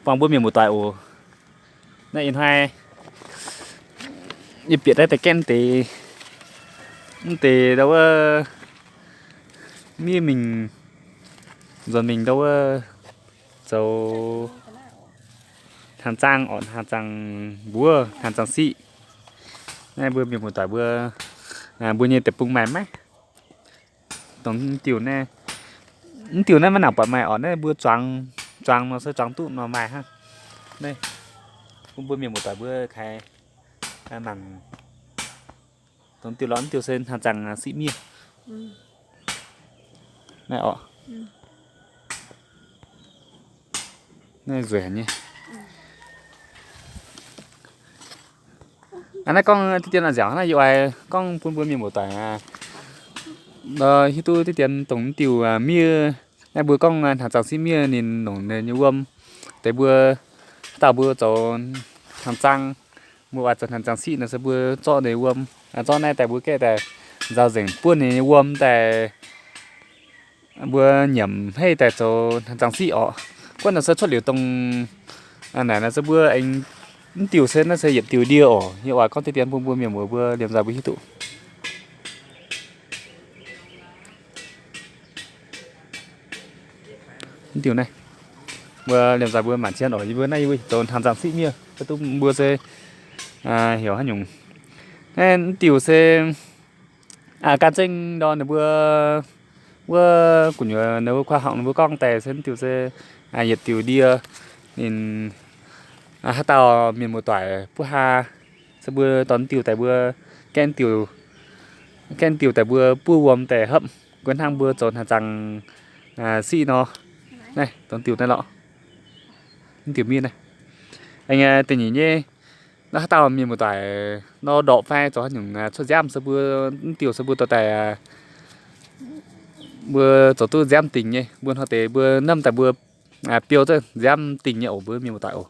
Buangh mbuo mienh muoz-doic oc. Naaiv ih hnoi yie bieqc naaiv deix gaengv deix, mv deix ndau wuov miev mingh, nzuonx mingh ndau wuov zoux hnaangx zaang orqc, hnaangx zaang mbuov, hnaangx zaang siqv. Naaiv mbuo mienh muoz-doic mbuo, mbuo nyei deic-bung maaih maiv? Dongh mv diuh naaiv, mv diuh naaiv maiv nangc buatc maaih orqc. Naaiv mbuo zuangx, zuangx nor se zuangx duqv nor maaih hnangv. Naaiv bun mbuo mienh muoz-doic mbuo kaaix mangc. Dongh diuh lorz mv diuh se hnaangx zaang siqv miev. Naaiv orqc. Naaiv nzueic haic nyei. Aa, naaiv gorngv diqv dien nziaauc naaiv yie oix gorngv bun mbuo mienh muoz-doic hiuv duqv diqv dien dongh mv diuh miev. Naaiv mbuo gorngv hnaangx zaang siqv miev ninh longc ninh nyei wuom. Deix mbuo, haaix dauh mbuo zoux hnaangx zaang, mbuo oix zoux hnaangx zaang siqv nor se mbuo zorqv ninh wuom, zorqv naaiv daaih mbuo gaeqv daaih nzauh nzengc buov ninh nyei wuom daaih mbuo nyiemc hei daaih zoux hnaangx zaang siqv orqc. Guonv naaiv se cuotv liuz dongh naaic naaiv se mbuo aengx mv diuh se naaiv se yietc diuh ndie oc. Yie oix gorngv diqv dien bun mbuo mienh muoz mbuo liemh nzaaih mbuo hiuv duqv. Mv diuh naaiv, mbuo liemh nzaaih mbuo mangc jienv oc. Yie mbuo naaiv yie mbuo zoux hnaangx zaang siqv miev, mv duqv mbuo se heuc haaix nyungc. Naaiv mv diuh se gan zengv ndor ninh mbuo wuov gu'nyuoz ninh mbuo kuaaiv horngc ninh mbuo gorngv daaih se mv diuh se yietc diuh ndie. Ninh haaix dauh mienh muoz-doic buov haa se mbuo dorh mv diuh daaih mbuo gaeqv diuh, gaeqv diuh daaih mbuo buov wuom daaih hopv, guonv hnangv mbuo zoux hnaangx zaang siqv nor. Naaiv dongh diuh naaiv lorqc. Mv diuh miev naaiv. Aengx da'nyeic nyei, nor haaix dauh mienh muoz-doic nor ndorqc fai zoux haaix nyungc cuotv nziaamv se mbuo mv diuh se mbuo dorh daaih, mbuo zoux duqv nziaamv dingc nyei, mbuo hnoi deix mbuo namv daaih mbuo biou zengv nziaamv dingc nyei oc, mbuo mienh muoz-doic oc.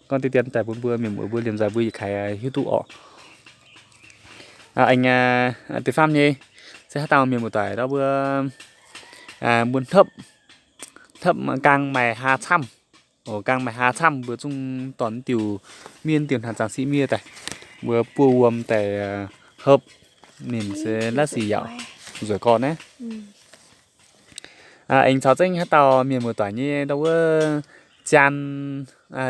Gorngv diqv dien daaih bun mbuo mienh muoz mbuo liemh nzaaih mbuo yietc kaaix hiuv duqv orqc. Aengx da'faam nyei, se haaix dauh mienh muoz-doic ndortv mbuo, mbuo hnopv, hnopv gaang maaih haa camv, gaang maaih haa camv mbuo zungv dorh diuh miev, diuh hnaangx zaang siqv miev daaih, mbuo buov wuom daaih hopv ninh se laav sic yaac nzueic gorn naaiv. Aengx caux zengv haaix dauh mienh muoz-doic nyei ndau wuov jaan,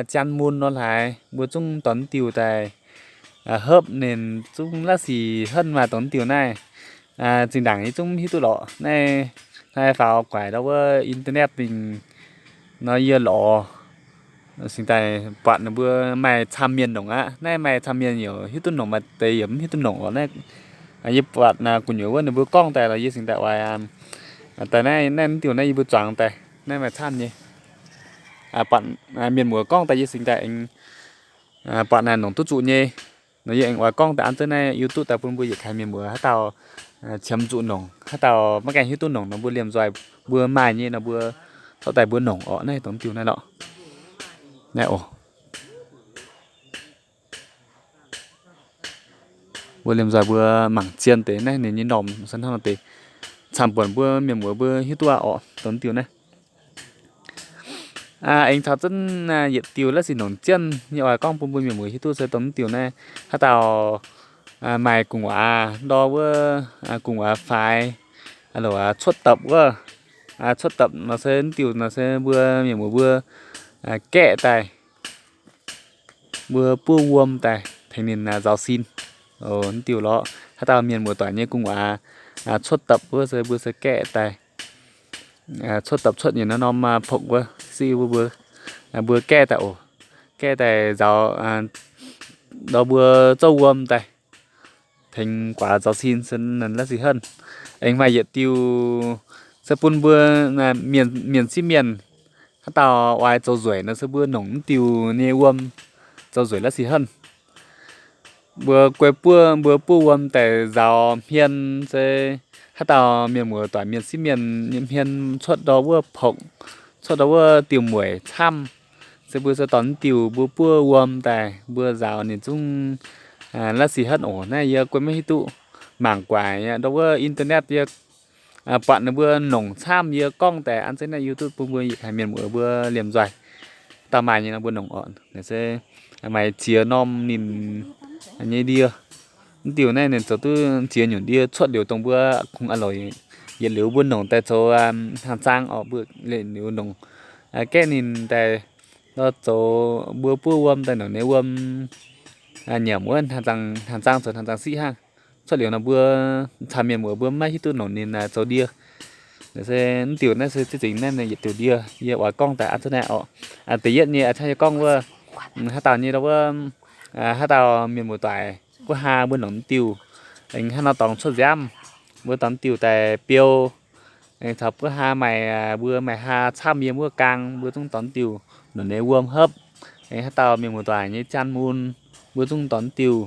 jaan mun nor hlaaix, mbuo zungv dorh diuh daaih hopv ninh zungv laav sic henv maaih dongh diuh naaiv. Zinh ndaangc yie zungv hiuv duqv lorqc. Naaiv hnoi faaux guaix ndau wuov internet mingh nor yie lorz singx daaih buatc ninh mbuo maaih camv mienh nongc aqv. Naaiv maaih camv mienh yaac hiuv duqv nongc, maaih deix yaac mv hiuv duqv nongc oc. Naaiv yie buatc gu'nyuoz wuov ninh mbuo gorngv daaih lorz yie singx daaih oix daaih naaiv, naaiv diuh naaiv yie mbuo zuangx daaih naaiv maaih camv nyei. Buatc mienh muoz gorngv daaih yie singx daaih aengx buatc naaiv nongc duqv zuqc nyei. Nor yie aengx oix gorngv daaih an zengv naaiv YouTube daaih bun mbuo yietc kaaix mienh muoz haaix dauh qiemx zuqc nongc, haaix dauh maiv gaengh hiuv duqv nongc nor mbuo liemh nzoih mbuo maaih nyei nor mbuo zorqv daaih mbuo nongc orqc. Naaiv dongh diuh naaiv lorqc. Naaiv oc. Mbuo liemh nzoih mbuo mangc zien deix naaiv ninh nyei normh se hnangv nor deix, camv buonc mbuo mienh muoz mbuo hiuv duqv aqv orqc, dongh diuh naaiv. Aengx caux zunv yietc diuh laav sic nongc jienv nyei oix gorngv bun mbuo mienh muoz hiuv duqv se dongh diuh naaiv. Haaix dauh maaih gu'nguaaz ndor wuov, gu'nguaaz faix, cuotv dapc wuov, cuotv dapc nor se diuh nor se mbuo mienh muoz mbuo gaeqv daaih, mbuo buov wuom daaih tengx ninh nzaaux sin. Diuh lorqc, haaix dauh mienh muoz-doic nyei gu'nguaaz cuotv dapc wuov se mbuo se gaeqv daaih, cuotv dapc cuotv nyei norm-norm pokv wuov, siqv wuov, mbuo gaeqv daaih oc. Gaeqv daaih nzaaux, ndor mbuo zouv wuom daaih tengx guaax nzaaux sin se laav sic henv. Aengx maaih yietc diuh se bun mbuo mienh sieqv mienh, haaix dauh oix zoux nzueic nor se mbuo nongc diuh nyei wuom zoux nzueic laav sic henv. Mbuo guei buov, mbuo buov wuom daaih nzaaux hmien se haaix dauh mienh muoz-doic mienh sieqv mienh nyei hmien cuotv ndor wuov pokv, cuotv ndor wuov diuh mueic camv, se mbuo se dorh diuh mbuo buov wuom daaih mbuo nzaaux ninh zungv laav sic henv oc. Naaiv yie guei maiv hiuv duqv, mangc guaix ndor wuov internet yie buatc ninh mbuo nongc camv yie gorngv daaih an zengv naaiv YouTube bun mbuo yietc kaaix mienh muoz mbuo liemh nzoih. Dauh maaih nyei nor mbuo nongc orqc. Naaiv se maaih ziex norm ninh nyei ndie. Mv diuh naaiv ninh zoux duqv ziex nyungc ndie cuotv liuz dongh mbuo kungx a'loc yietc liuz mbuo nongc daaih zoux hnaangx zaang orqc, mbuo liuz nongc gaeqv ninh daaih zoux mbuo buov wuom daaih nongc ninh wuom nyiemc wuov hnaangx zaang, hnaangx zaang zoux hnaangx zaang siqv hnangv. Cuotv liuz nor mbuo caux mienh muoz mbuo maiv hiuv duqv nongc ninh zoux ndie. Naaiv se mv diuh naaiv se ziex zingc naaiv yietc diuh ndie yie oix gorngv daaih an zengv naaiv orqc. Da'yietv nyei a'ciangv yie gorngv wuov, haaix dauh nyei ndau wuov, haaix dauh mienh muoz-doic buov haa mbuo nongc mv diuh, aengx haaix nor dorngx cuotv nziaamv, mbuo dorngx mv diuh daaih biou. Aengx caux buov haa maaih, mbuo maaih haa camv yiem wuov gaang, mbuo zungv dorngx mv diuh nongc ninh wuom hopv. Aengx haaix dauh mienh muoz-doic nyei jaan mun, mbuo zungv dorngx mv diuh.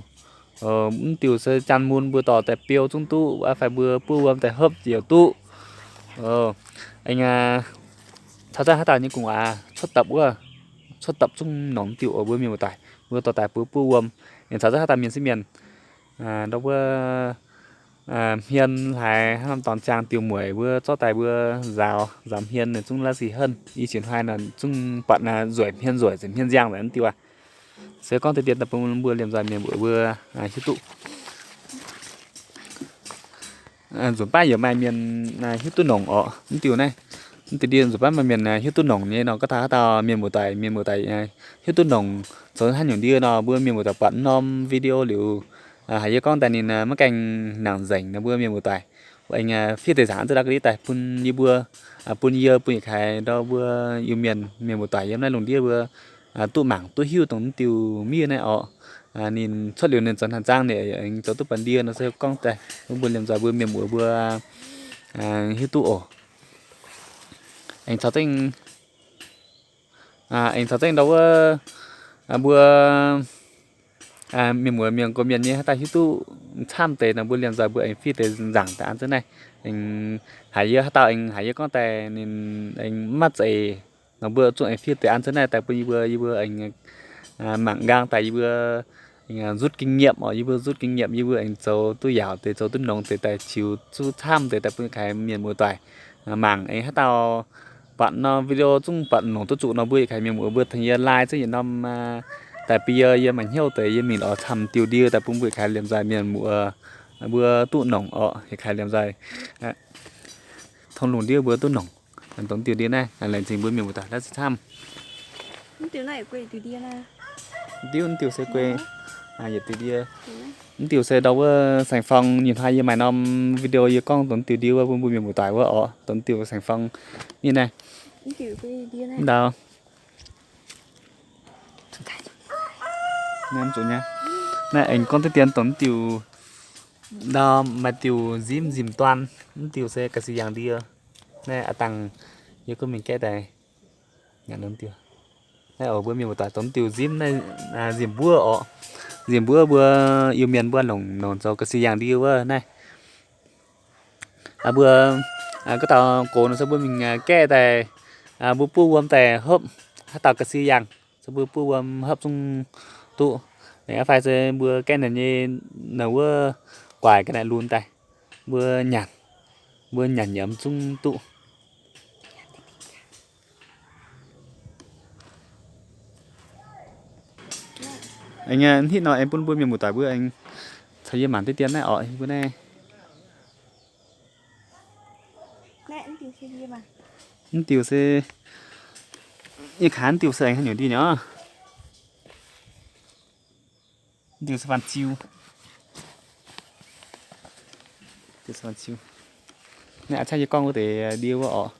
Mv diuh se jaan mun mbuo dorh daaih biou zungv duqv, fai mbuo buov wuom daaih hopv ziouc duqv. Aengx caux zengv haaix dauh nyei gu'nguaaz cuotv dapc wuov, cuotv dapc zungv nongc mv diuh oc mbuo mienh muoz-doic, mbuo dorh daaih mbuo buov wuom. Aengx caux zengv haaix dauh mienh sieqv mienh, ndau wuov hmien haaix hnangv norm dorngx ziangh diuh mueic mbuo zorqv daaih mbuo nzaaux, nzaaux hmien ninh zungv la'sic henv. I qiex hnoi nor zungv buatc nzueic hmien nzueic, nzueic hmien nziang nzengc mv diuh aqv. Se gorngv deix dien daaih bun mbuo liemh nzoih mienh muoz mbuo hiuv duqv. Nzunc baav yaac maaih mienh hiuv duqv nongc orqc. Mv diuh naaiv, mv diuh ndie nzunc baav maaih mienh hiuv duqv nongc nyei nor, gorngv taux haaix dauh mienh muoz-doic, mienh muoz-doic hiuv duqv nongc zoux haaix nyungc ndie nor, mbuo mienh muoz-doic buatc norm video liuz, haiz yie gorngv daaih ninh maiv gaengh nangc nzengc nor, mbuo mienh muoz-doic aengx fiev deix nzaangc za'gengh daaih bun yie mbuo, bun yie, bun yietc kaaix ndau mbuo Iu-Mienh mienh muoz-doic yiem naaiv lungh ndiev mbuo duqv mangc duqv hiuv dongh mv diuh miev naaiv orqc. Ninh cuotv liuz ninh zoux hnaangx zaang ninh aengx zoux duqv banh ndie nor se gorngv daaih bun mbuo liemh nzoih mbuo mienh muoz mbuo hiuv duqv oc. Aengx caux zengv, aengx caux zengv ndau wuov mbuo mienh muoz mienh gox mienh nyei haaix dauh hiuv duqv camv deix nor, mbuo liemh nzoih mbuo aengx fiev deix nzaangc daaih an zengv naaiv. Aengx haiz yie haaix dauh aengx haiz yie gorngv daaih ninh aengx maiv zeiz nor, mbuo zungv aengx fiev deix an zengv naaiv daaih bun yie mbuo, yie mbuo aengx mangc nqaang daaih yie mbuo aengx nzutv kinh nghiệm oc, yie mbuo nzutv kinh nghiệm, yie mbuo aengx zoux duqv yaauc deix, zoux duqv nongx deix daaih, ziux duqv camv deix daaih bun kaaix mienh muoz-doic mangc. Aengx haaix dauh buatc norm video zungv buatc nongc duqv zuqc nor, mbuo yietc kaaix mienh muoz mbuo tengx yie like zengv yietc norm daaih bun yie, yie maaih hnyouv deix yie mingh lorz camv diuh ndie daaih bun mbuo yietc kaaix liemh nzoih mienh muoz mbuo duqv nongc orqc. Yietc kaaix liemh nzoih tong lungh ndiev mbuo duqv nongc dongh diuh ndie naaiv. Laengz zingh mbuo mienh muoz-doic la'sic camv. Diuv, mv diuh se guei yietc diuh ndie. Mv diuh se ndau wuov saeng-fong nyei hnoi yie maaih norm video yie gorngv dongh diuh ndie wuov bun mbuo mienh muoz-doic wuov orqc, dongh diuh saeng-fong miev naaiv. Ndau naaiv aengx gorngv deix dien dongh mv diuh ndau maaih diuh nzimv nzimc duan, mv diuh se ga'sie yangh ndie. Naaiv a'dangh yie gunv mingh gaeqv daaih. Naaiv oc mbuo mienh muoz-doic dongh mv diuh nzimv naaiv, nzimc mbuov orqc. Nzimc mbuov mbuo Iu-Mienh mbuo longc, longc zoux ga'sie yangh ndie wuov naaiv. Mbuo gorngv taux gox nor se mbuo mingh gaeqv daaih, mbuo buov wuom daaih hopv, haaix dauh ga'sie yangh se mbuo buov wuom hopv zungv duqv. Fai se mbuo gaeqv naaic nyei, naaic wuov guaix ga'naaiv lunx daaih, mbuo nyanc, mbuo nyanc nyiemz zungv duqv. Aengx hitv nor aengx bun mbuo mienh muoz-doic mbuo aengx caux yie mangc deix dien naaiv orqc, mbuo naaiv. Mv diuh se, yie kaaix mv diuh se aengx haaix nyungc ndie nyei. Mv diuh se faan ziu. Naaiv a'ciangv yie gorngv wuov deix ndie wuov orqc.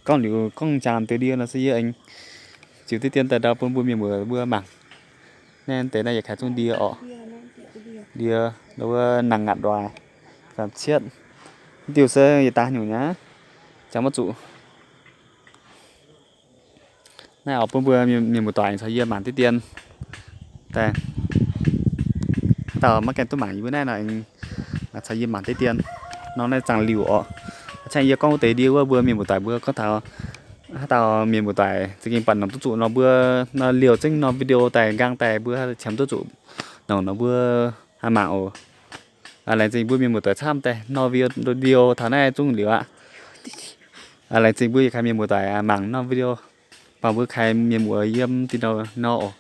Gorngv liuz gorngv jangx deix ndie nor se yie aengx ziux deix dien daaih ndau bun mbuo mienh muoz mbuo mangc. Naaiv deix naaiv yietc kaaix zungv ndie orqc. Ndie, ndau wuov nangh ngaatc ndoic, faam cietv. Mv diuh se yietc daaih haaix nyungc nyei, jangx maiv zuqc. Naaiv oix bun mbuo mienh muoz-doic caux yie mangc deix dien daaih. Haaix dauh maiv gaengh duqv mangc yie mbuo naaiv nor, caux yie mangc deix dien. Norm naaiv zaangc liuc orqc. A'ciangv yie gorngv wuov deix ndie wuov mbuo mienh muoz-doic mbuo gorngv taux haaix dauh mienh muoz-doic za'gengh buatc nongc duqv zuqc nor, mbuo nor liouh zengv norm video daaih nqaang daaih mbuo qiemx duqv zuqc nongc nor mbuo haih mangc oc. Laengz zingh mbuo mienh muoz-doic camv daaih nor video taux naaiv zungv liuz aqv. Laengz zingh mbuo yietc kaaix mienh muoz-doic mangc nor video, bangc mbuo kaaix mienh muoz yiem dinh ndau nor oc.